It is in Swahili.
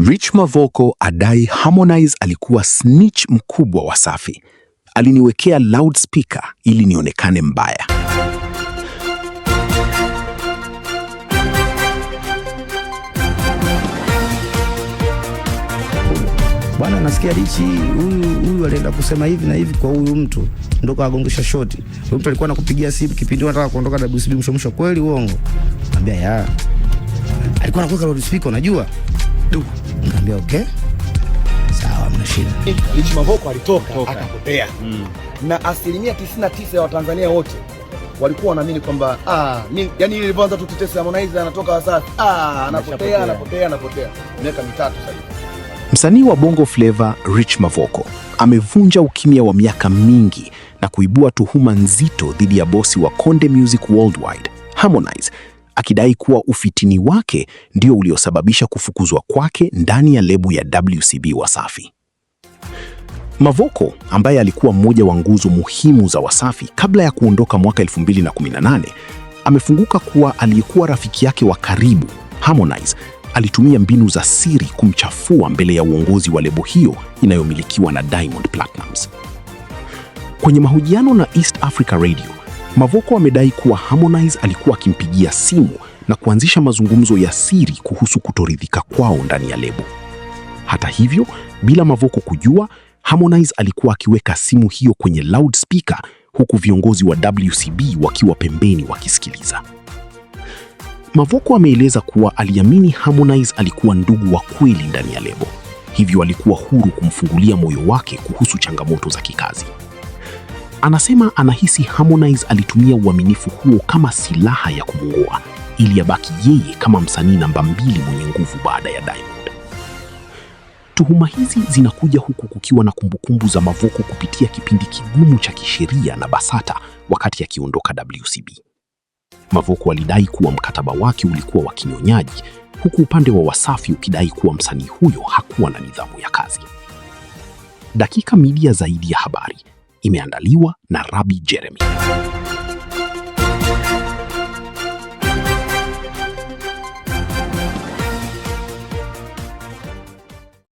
Rich Mavoko adai Harmonize alikuwa snitch mkubwa Wasafi. Aliniwekea loudspeaker ili nionekane mbaya. Bwana, nasikia Richi huyu huyu alienda kusema hivi na hivi kwa huyu mtu, ndo kagongesha shoti. Huyu mtu alikuwa anakupigia simu kipindi unataka kuondoka WCB mwisho mwisho, kweli uongo? Niambia ya. Alikuwa anakuweka loudspeaker, unajua? Du. Nikamwambia okay. Sawa, mna shida. Rich Mavoko alitoka akapotea. Na 99% ya Watanzania wote walikuwa wanaamini kwamba yani ile ilivyoanza tu tetesi Harmonize anatoka Wasafi, anapotea anapotea anapotea. Miaka 3 sasa hivi. Msanii wa Bongo Flava Rich Mavoko amevunja ukimya wa miaka mingi na kuibua tuhuma nzito dhidi ya bosi wa Konde Music Worldwide, Harmonize, akidai kuwa ufitini wake ndio uliosababisha kufukuzwa kwake ndani ya lebo ya WCB Wasafi. Mavoko, ambaye alikuwa mmoja wa nguzo muhimu za Wasafi kabla ya kuondoka mwaka 2018, amefunguka kuwa aliyekuwa rafiki yake wa karibu, Harmonize, alitumia mbinu za siri kumchafua mbele ya uongozi wa lebo hiyo inayomilikiwa na Diamond Platnumz. Kwenye mahojiano na East Africa Radio, Mavoko amedai kuwa Harmonize alikuwa akimpigia simu na kuanzisha mazungumzo ya siri kuhusu kutoridhika kwao ndani ya lebo. Hata hivyo, bila Mavoko kujua, Harmonize alikuwa akiweka simu hiyo kwenye loudspeaker huku viongozi wa WCB wakiwa pembeni wakisikiliza. Mavoko ameeleza kuwa aliamini Harmonize alikuwa ndugu wa kweli ndani ya lebo, hivyo alikuwa huru kumfungulia moyo wake kuhusu changamoto za kikazi. Anasema anahisi Harmonize alitumia uaminifu huo kama silaha ya kumng'oa ili abaki yeye kama msanii namba 2 mwenye nguvu baada ya Diamond. Tuhuma hizi zinakuja huku kukiwa na kumbukumbu za Mavoko kupitia kipindi kigumu cha kisheria na BASATA wakati akiondoka WCB. Mavoko alidai kuwa mkataba wake ulikuwa wa kinyonyaji, huku upande wa Wasafi ukidai kuwa msanii huyo hakuwa na nidhamu ya kazi. Dakika Media, zaidi ya habari, imeandaliwa na Rabi Jeremy.